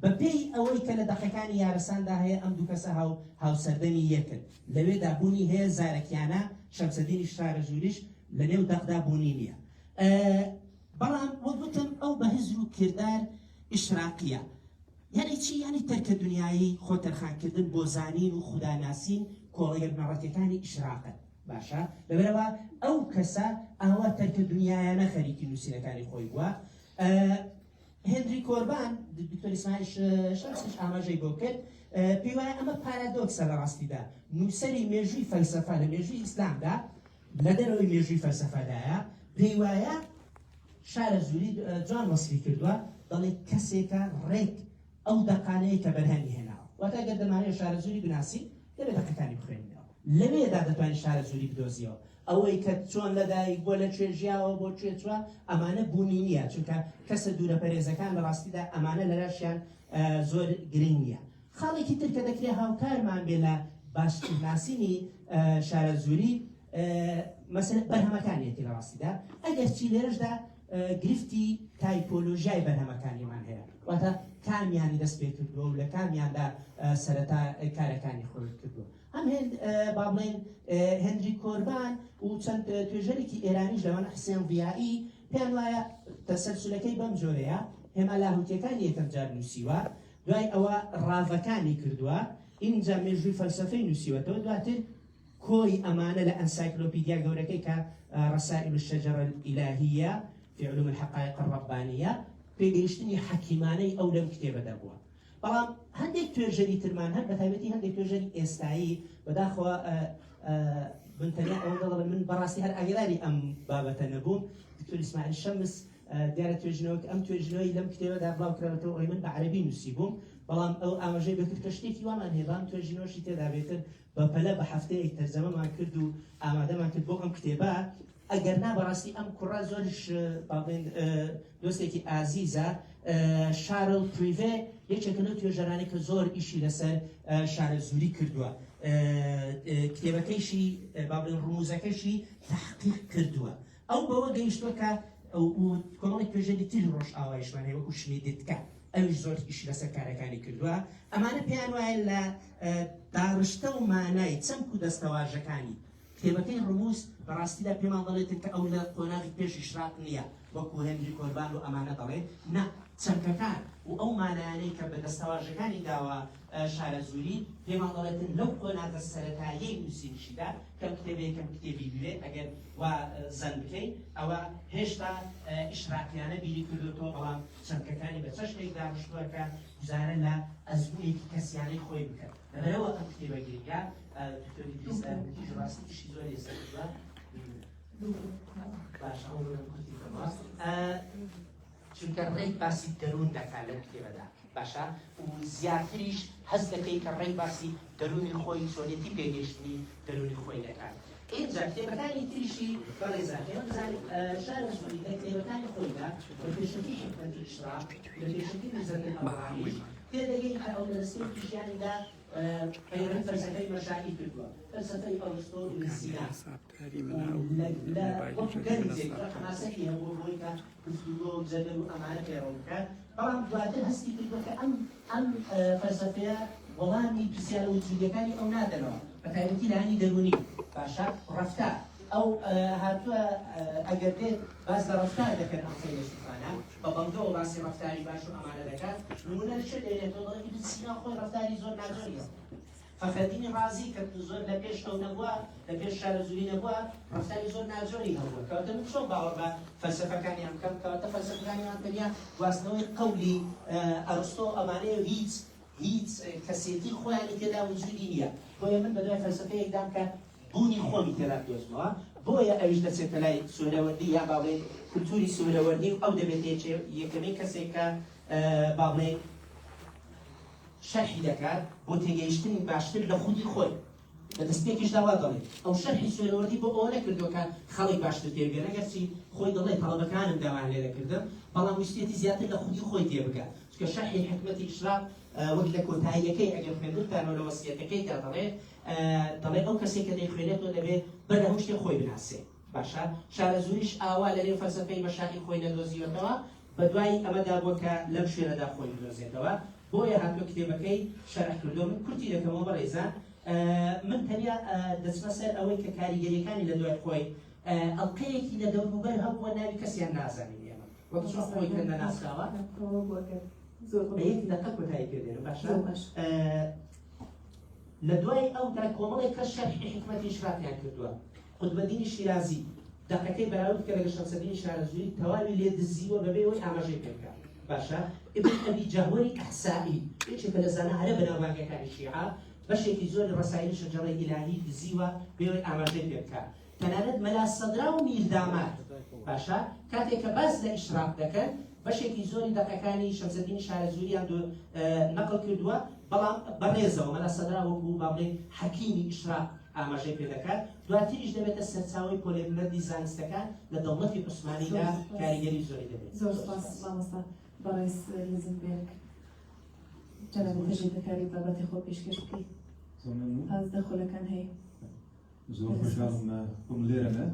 بە پێی ئەوەی کە لە دەقەکانی یارساندا هەیە ئەم دوو کەسە هاو هاوسەردەمی یەکن. لەوێدا بوونی هەیە زارەکیانە، شەمسەدینی شارەزووریش لە نێو دەقدا بوونی نییە. بەڵام وەک وتم ئەو بە هزر و کردار ئیشراقییە. یانی چی؟ یانی تەرکە دونیایی، خۆ تەرخانکردن بۆ زانین و خودا ناسین کۆڵەگە بنەڕەتیەکانی ئیشراقن. باشە لەبەرئەوە ئەو کەسە ئاوا تەرکە دونیایانە خەریکی نووسینەکانی خۆی بووە. هێنری کۆربان، دکتۆر ئیسماعیل شەمسیش ئاماژەی بۆ کرد، پێی وایە ئەمە پارادۆکسە لە ڕاستیدا نووسەری مێژووی فەلسەفە لە مێژووی ئیسلامدا لە دەرەوەی مێژووی فەلسەفەدایە، پێی وایە شارەزووری جوان وەسفی کردووە، دەڵێ کەسێکە ڕێک ئەو دەقانەیە کە بەرهەمی هێناوە. واتە گەر دەمانەوێت شارەزووری بناسین، دەبێت دەقەکانی بخوێنینەوە. لەوێدا دەتوانین شارەزووری بدۆزیەوە. ئەوەی کە چۆن لەدایک بووە، لە کوێ ژیاوە، بۆ کوێ چووە، ئەمانە بوونی نییە، چونکە کەسە دوورەپەرێزەکان لە ڕاستیدا ئەمانە لەلاشیان زۆر گرنگ نییە. خاڵێکی تر کە دەکرێت هاوکارمان بێ لە باشتر ناسینی شارەزووری مەسەلە بەرهەمەکانیەتی لە ڕاستیدا، ئەگەرچی لێرەشدا گرفتی تایپۆلۆژیای بەرهەمەکانیمان هەیە، واتە کامیانی دەست پێ کردووە و لە کامیاندا سەرەتا کارەکانی خۆی کردووە. هەم هێند با بڵێین هێنری کۆربان و چەند توێژەرێکی ئێرانیش لەوانە حسێن ضیائی پێیان وایە تەسەلسولەکەی بەم جۆرەیە، هێما لاهوتیەکانی یەکەم جار نووسیوە، دوای ئەوە ڕاڤەکانی کردووە، ئینجا مێژووی فەلسەفەی نووسیوەتەوە، دواتر کۆی ئەمانە لە ئەنسایکلۆپیدیا گەورەکەی کە رسائل الشجرە الالهیە فی علوم الحقائق الربانیە پێگەیشتنی حەکیمانەی ئەو لەم کتێبەدا بووە. بەڵام هەندێک توێژەری ترمان هەن، بەتایبەتی هەندێک توێژەری ئێستایی، بەداخەوە من تەنیا ئەوە دەڵێم من بەڕاستی هەر ئاگاداری ئەم بابەتە نەبووم. دکتۆر ئیسماعیل شەمس دیارە توێژینەوەک ئەم توێژینەوەی لەم کتێبەدا بڵاو کراوەتەوە، ئەوەی من بە عەرەبی نووسیبووم، بەڵام ئەو ئاماژەی بە کرد کە شتێکی وامان هەیە بەڵام توێژینەوەشی تێدا بێتن، بە پەلە بە هەفتەیەک تەرجەمەمان کرد و ئامادەمان کرد بۆ ئەم کتێبە، ئەگەر نا بەڕاستی ئەم کوڕە زۆریش با بڵێین دۆستێکی ئازیزە، شارل پریڤێ یەکێکە لەو توێژەرانەی کە زۆر ئیشی لەسەر شارەزووری کردووە، کتێبەکەیشی با بڵێین ڕموزەکەشی تەحقیق کردووە. ئەو بەوە گەیشتووە کە و کۆمەڵێک توێژەری تری ڕۆژئاوایشمان هەیە وەکو شمیدتکە ئەویش زۆر ئیشی لەسەر کارەکانی کردووە، ئەمانە پێیان وایە لە داڕشتە و مانای چەمک و دەستەواژەکانی کتێبەکەی ڕموز بە ڕاستیدا پێمان دەڵێتن کە ئەو لە قۆناغی پێش ئیشراق نییە وەکو هێنری کۆربان و ئەمانە دەڵێن، نا چەمکەکان و ئەو مانایانەی کە بە دەستەواژەکانی داوە شارەزووری پێمان دەڵێتن لەو قۆناغە سەرەتاییەی نووسینیشیدا کە ئەم کتێبە یەکەم کتێبی بوێ ئەگەر وا زەن بکەین ئەوە هێشتا ئیشراقیانە بیری کردۆتەوە بەڵام چەمکەکانی بە چەشنێک داڕشتووە کە گوزارە لە ئەزموونێکی کەسیانەی خۆی بکەن لەبەرئەوە ئەم کتێبە گرنگە دکتۆر ئیدریس داوودیش ڕاستی ئیشی زۆری لەسەر کردووە باش ئەو کورتی بکەمەوە چونکە ڕێک باسی دەروون دەکات لەم کتێبەدا باشە و زیاتریش هەست دەکەی کە ڕێک باسی دەروونی خۆی چۆنیەتی پێگەیشتنی دەروونی خۆی دەکات ئینجا کتێبەکانی تریشی بەڕێزان ئێمە بزانین شارەزووری لە کتێبەکانی خۆیدا لە پێشەکی حیکمەتی ئیشراق لە پێشەکی نزەت الئەوڕاقیش تێدەگەین کە ئەو لە دەستپێکی ژیانیدا پەیڕەوی فەلسەفەی مەشائی کردووە فەلسەفەی ئەرسطۆ و ئیبن سینا وەکو گەنجێک حەماسەتی هەبووە بۆی کە گفتوگۆ و جەدەل و ئەمانە پەیڕەو بکات، بەڵام دواتر هەستی کردووە کە ئەم ئەم فەلسەفەیە وەڵامی پرسیارە وجودیەکانی ئەو نادەنەوە، بە تایبەتی لایەنی دەروونی. باشە ڕەفتار ئەو هاتووە ئەگەر بێت باس لە ڕەفتار دەکەن ئەم فەیلەسوفانە بە بەڵگەوە باسی ڕەفتاری باش و ئەمانە دەکات، نموونە لە کوێ دێنێتەوە دەڵێ ئیبن سینا خۆی ڕەفتاری زۆر ناجۆری هەبوو. فەخرەدینی ڕازی کە زۆر لە پێش ئەو نەبووە، لە پێش شارەزووری نەبووە، ڕەفتاری زۆر ناجۆری هەبووە. کەواتە من چۆن باوەڕ بە فەلسەفەکانیان بکەم؟ کەواتە فەلسەفەکانیان تەنیا گواستنەوەی قەولی ئەرستۆ و ئەمانەیە و هیچ هیچ کەسێتی خۆیانی تێدا وجودی نییە. بۆیە من بەدوای فەلسەفەیەکدام کە بوونی خۆمی تێدا بدۆزمەوە. بۆیە ئەویش دەچێتە لای سوهرەوەردی یا با بڵێین کولتووری سوهرەوەردی و ئەو دەبێتە یەکێ یەکەمین کەسێک کە با بڵێین شەرحی دەکات بۆ تێگەیشتنی باشتر لە خودی خۆی. لە دەستپێکیشدا وا دەڵێت، ئەو شەرحی سوهرەوەردی بۆ ئەوە نەکردووە کە خەڵک باشتر تێبگەن، ئەگەرچی خۆی دەڵێت تەڵەبەکانم داوایان لێ دەکردم، بەڵام ویستویەتی زیاتر لە خودی خۆی تێبگات، چونکە شەرحی حیکمەتی ئیشراق وەک لە کۆتاییەکەی ئەگەر خوێندبتانەوە لە وەسیەتەکەیدا دەڵێت، دەڵێت ئەو کەسەی کە دەیخوێنێتەوە دەبێت بەر لە هەموو شتێک خۆی بناسێ. باشە شارەزووریش ئاوا لەنێو فەلسەفەی مەشائی خۆی نەدۆزیوەتەوە؟ بەدوای ئەمەدا بووە کە لەم شوێنەدا خۆی بدۆزێتەوە، بۆیە هاتووە کتێبەکەی شەرح کردووە. من کورتی دەکەمەوە بەڕێزان، من تەنیا دەچمە سەر ئەوەی کە کاریگەریەکانی لە دوای خۆی ئەڵقەیەکی لە دەوروبەر هەبووە ناوی کەسیان نازانین ئێمە وەک چۆن خۆی کە نەناسراوە. بە یەک دەقە کۆتایی پێ دێنم باشە. لە دوای ئەودا کۆمەڵێک کەس شەرحی حیکمەتی ئیشراقیان کردووە. قوتبەدینی شیرازی دەقەکەی بەراورد کە لەگەڵ شەمسەدینی شارەزووری تەواوی لێ دزیوە بەبێ ئەوەی ئاماژەی پێ بکات. باشە ئیبن ئەبی جەهوەری ئەحسائی یەکێکە لە زانا هەرە بەناوبانگەکانی شیعە بەشێکی زۆری ڕەسایلی شەجەڕەی ئیلاهی دزیوە بێ ئەوەی ئاماژەی پێ بکات. تەنانەت مەلا سەدرا و میرداماد باشە کاتێک کە باس لە ئیشراق دەکەن بەشێکی زۆری دەقەکانی شەمسەدینی شارەزووریان نەقل کردووە، بەڵام بەڕێزەوە مەلا سەدرا وەکو با بڵێین حەکیمی ئیشراق ئاماژەی پێ دەکات، دواتریش دەبێتە سەرچاوەی پۆلێنبەندی زانستەکان لە دەوڵەتی عوسمانیدا کاریگەری زۆری دەبێت. زۆر سپاس مامۆستا بەڕێز لزنبێرگ. جەنابت تەژی دەکاری بابەتی خۆ پێشکەش بکەی. 15 خولەکان هەیە. زۆر خۆشحاڵم کوم لێرەمە.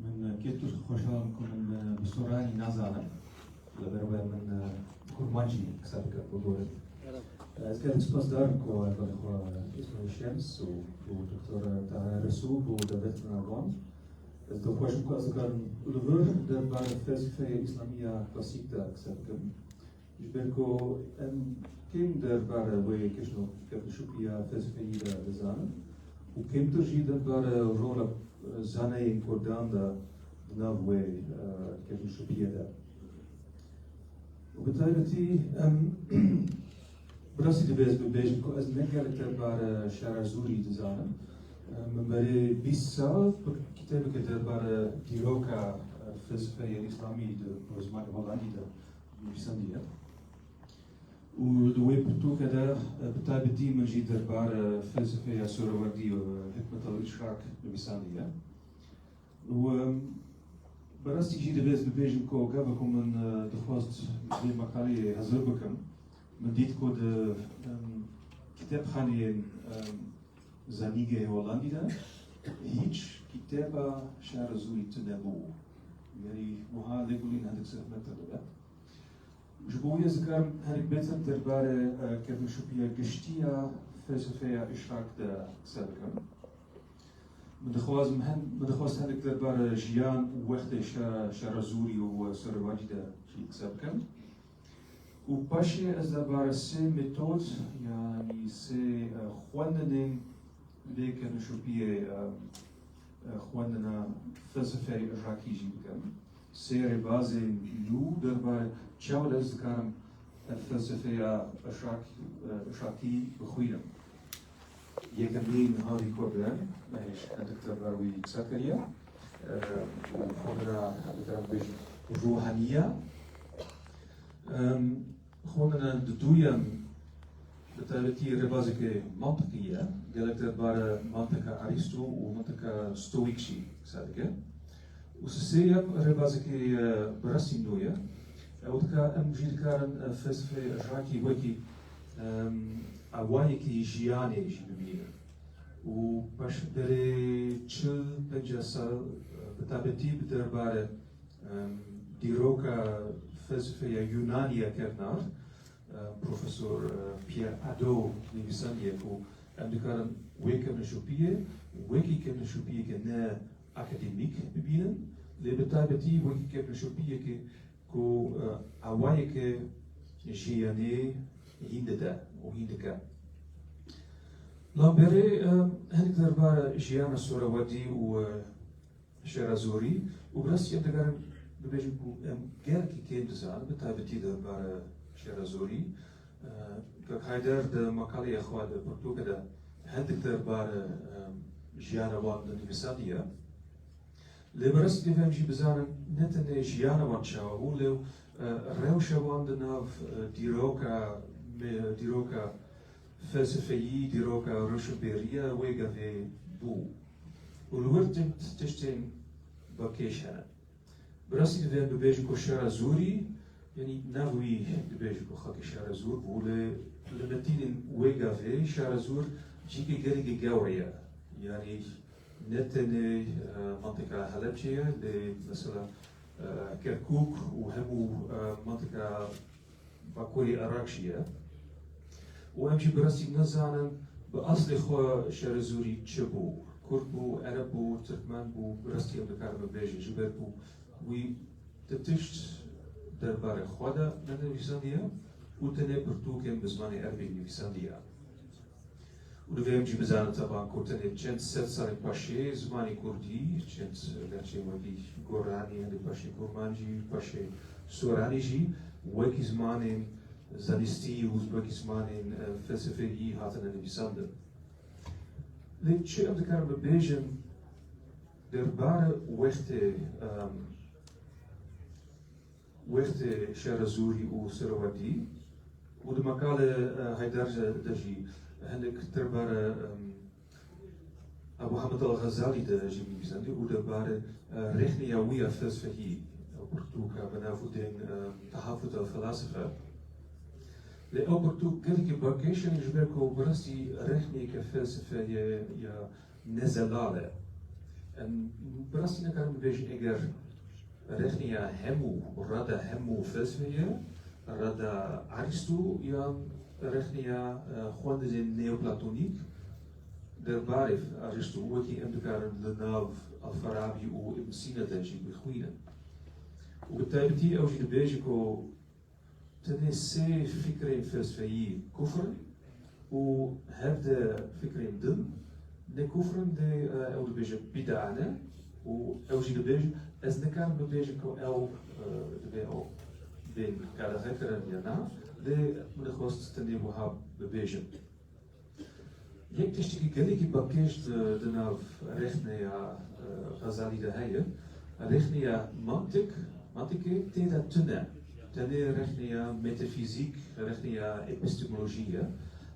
من کێتر خۆشحاڵم کو من بە سۆرانی نازانم، لەبەرئەوە من کورمانجی قسە بکەم بگۆرن. ئەز گەلێک سپاسدارم کو بەڵێ خۆ ئیسماعیل شەمس و دکتۆر تاهر رسوو بۆ دەڤەت ناوان. ئەز دڵخۆشم کو ئەز دکارم لڤر دەربارە فەلسفەیە ئیسلامیە کلاسیکدا قسە بکەم. ji ber ku em kêm derbarê wê kevneşopiya felsefeyî de dizanin û kêmtir jî derbarê rola zaneyên Kurdan de di nav wê kevneşopiyê de. Û bi taybetî em bi rastî divê ez bibêjim ku ez ne gelek derbarê Şarezûrî dizanim. Min berê 20 sal bi kitêbeke derbarê dîroka felsefeyên îslamî di zimanê Holandî de nivîsandiye û di wê pirtûkê de bi taybetî min jî derbarê felsefeya Suhrawerdî û Hikmet al-Îşrak nivîsandiye. Û bi rastî jî divê ez bibêjim ku gava ku min dixwast vê makaleyê hezir bikim, min dît ku di kitêbxaneyên zanîngehê Holandî de hîç kitêba Şarezûrî tune bû. Yanî wiha lêkolîn hindik zehmettir dibe. Ji bo wî ez dikarim hinek bêtir derbarê kevneşopiya giştî ya felsefeya îşrak de qise bikim. Min dixwazim hin min dixwast hinek derbarê jiyan û wextê Şarezûrî û Serewacî de jî qise bikim. Û paşê ez derbarê sê metod yanî sê xwendinên vê kevneşopiyê xwendina felsefeyê Irakî jî bikim. Sê rêbazên nû derbarê çawa ez dikarim ev felsefeya Irakî bixwînim. Yekemîn Harvey Corbin me hêj hindik derbar wî qise kiriye û xwendina dikarim bibêjim ruhaniye. Xwendina duduyem bi taybetî rêbazeke mantiqî ye, gelek derbarê mantiqa Arîsto û mantiqa Stoîk jî qise dike. Û sêyem rêbazeke bi rastî nû ye. Ew dika em jî dikarin felsefeyê Irakî wekî awayekî jiyanê jî bibînin. Û paş berê 40 50 sal bi taybetî bi derbarê dîroka felsefeya Yûnanî ya kevnar Profesor Pierre Hadot nivîsandiye ku em dikarin wê kevneşopiyê wekî kevneşopiyeke ne akademîk bibînin, lê bi taybetî wekî kevneşopiyeke ku awayeke jiyanê hîn dide û hîn dike. Lamberê hinek derbarê jiyana Suhrawerdî û Şêrazorî û bi rastî em dikarin bibêjin ku em gelekî kêm dizanin bi taybetî derbarê Şêrazorî. Kak Heyder di makaleya xwe di pirtûkê de hindik derbarê jiyana wan de nivîsandiye. Lê bi rastî divê em jî bizanin ne tenê jiyana wan çawa bû lê rewşa wan di nav dîroka dîroka felsefeyî, dîroka rewşenbîriya wê gavê bû. Û li wir tiştên balkêş hene. Bi rastî divê em bibêjin ku Şarezûrî yanî nav wî dibêjin ku xelkê Şarezûr bû lê li metînên wê gavê Şarezûr cîkê gelekî gewre ye. Yanî ne tenê mantiqa Helebçê ye lê mesela کەرکوک و هەموو مەنتقە باکووری عێراق ژیە و ئەم ژی بەڕاستی نەزانن بە ئەسڵی خۆ شارەزووری چ بوو، کورد بوو، عەرەب بوو، تورکمان بوو، بەڕاستی ئەم دەکارم ببێژن ژبەر بوو وی تشت دەربارەی خۆدا نەنویساندیە و تەنێ پرتووکێن بە زمانی عەرەبی نویساندیە. و دەبێ ئەم جی بزانن تەبان کو تەنێ چەند سەد ساڵی پاشێ زمانی کوردی چەند گەرچێ وەکی گۆرانی هەندێک پاشێ کورمانجی پاشێ سۆرانی ژی وەکی زمانێن زانستی و وەکی زمانێن فەلسەفەیی هاتنە نویساندن. لێ چ ئەم دەکارم ببێژن دەربارە وەختێ وەختێ شارەزووری و سەرەوەردی و د مەکالێ هەیدار دەژی هەندێک دەربارە ئەبو حامد الغەزالی دەژی نویساندی و دەربارە رێخنەیا ویە فەلسەفەهی ئەو پرتووکە بە ناو دێن تهافت الفلاسفە. لێ ئەو پرتووک گەلێکی باکێشن ji ber ku bi rastî rexneyeke felsefeyê ya nezelal e. Em bi rastî nekarin bibêjin eger rexneya hemû rada hemû felsefeyê rada Arîsto yan rexneya xwendinên neoplatonîk derbarê Arîsto wekî em dikarin li nav Alfarabî û Îbn Sîna de jî bixwînin. û bi taybetî ew jî dibêje ku tenê sê fikrên felsefeyî kufr in û hevdeh fikrên din ne kufr in dê ew dibêje bîd'a ne û ew jî dibêje ez nikarim bibêjim ku ew divê ew bên qedexe kirin ya na lê min dixwest tenê wiha bibêjim. Yek tiştekî gelekî balkêş di nav rexneya Xezalî de heye, rexneya mantik, mantikê tê de tune. Tenê rexneya metafîzîk, rexneya epîstemolojî ye.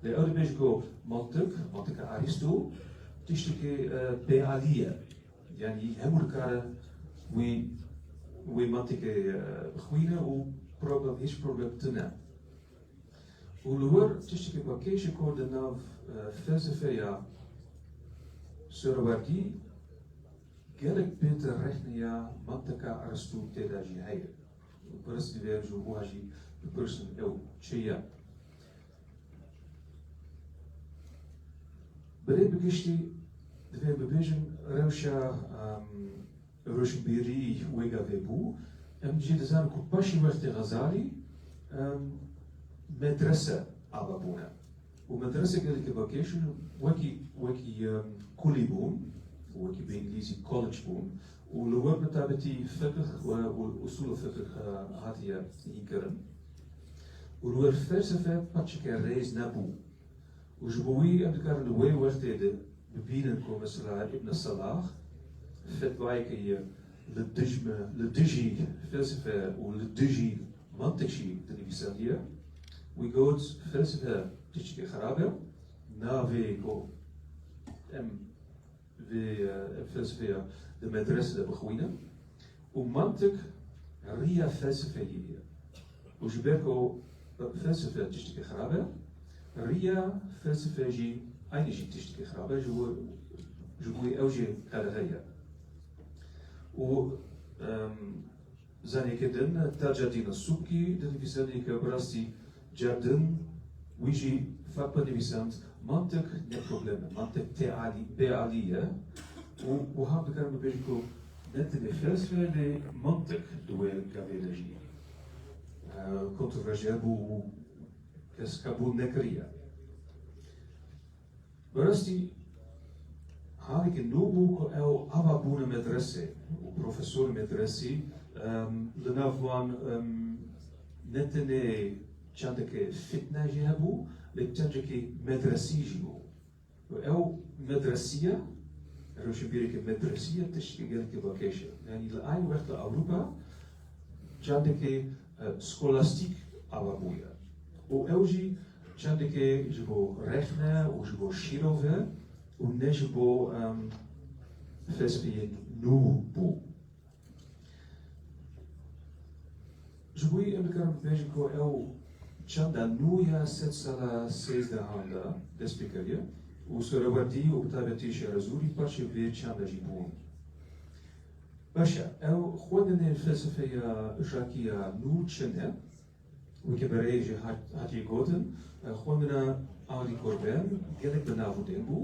Lê ew dibêje ku mantik, mantika Arîsto tiştekî bêalî ye. Yanî hemû dikare wî wê mantikê bixwîne û problem hîç problem tune. û li wir tiştekî ku kêşe ku di nav felsefeya Suhrawerdî gelek bêtir rexneya mantika Aristû tê de jî heye. Û pirs divê em ji wiha jî bipirsin ew çi ye? Birê bi giştî divê em bibêjin rewşa Rojbîrî wê gavê bû. Em jî dizanin ku paşî wextê Xezalî medrese ava bûne û medrese gelekî vekêş in wekî wekî kulî bûn wekî bi îngilîzî college bûn û li wir bi taybetî fiqh û usûla fiqh hatiye hînkirin û li wir felsefe parçeke rêz nebû û ji bo wî em dikarin li wê wextê de Bibînin ku mesela Îbn Selah fetwayeke ye li dij me, li dijî felsefe û li dijî mantiq jî dinivîsandiye. Wî got felsefe tiştekî xerab e, navê ku em vê felsefeya di medrese de bixwînin û mantiq riya felsefeyê ye û ji ber ku felsefe tiştekî xerab e, Riya felsefe jî eynî jî tiştekî xirab e ji bo ji bo ew jî qedexe ye. Û zaniyeke din Taceddîn Subkî dinivîsandî ke bi rastî car din wî jî fatwa nivîsand mantiq ne problem e, mantiq tê alî bê alî ye û wiha dikarim bibêjim ku ne tenê felsefe lê mantiq di wê gavê de jî kontroversiyel bû û Kes qebûl nekiriye. Bi rastî halekî nû bû ku ew ava bûne medresê û profesorê medresî li nav wan ne tenê çandeke fitne jî hebû lê çandekî medresî jî bû. Û ew medresî ye, rewşenbîreke medresî ye, tiştekî gelekî balkêş e. Yanî li aynî wext li Ewropa çandeke skolastîk ava bûye û ew jî çandeke ji bo rexne û ji bo şîrove û ne ji bo felsefeyên nû bû. Ji bo em dikarin bibêjin ku ew çanda nû ya sedsala sêzdehan de dest pê kiriye û Suhrawerdî û bi taybetî Şehrezûrî parçê vê çanda jî bûn. باشە ئەو خوێندنێ فەلسەفەیە ژاکیە نوو چنە؟ وەکە بەرەیە ژێ هاتی گۆتن، خوێندنە ئالی کۆربێن گەلێک بە ناو و دێنگ بوو.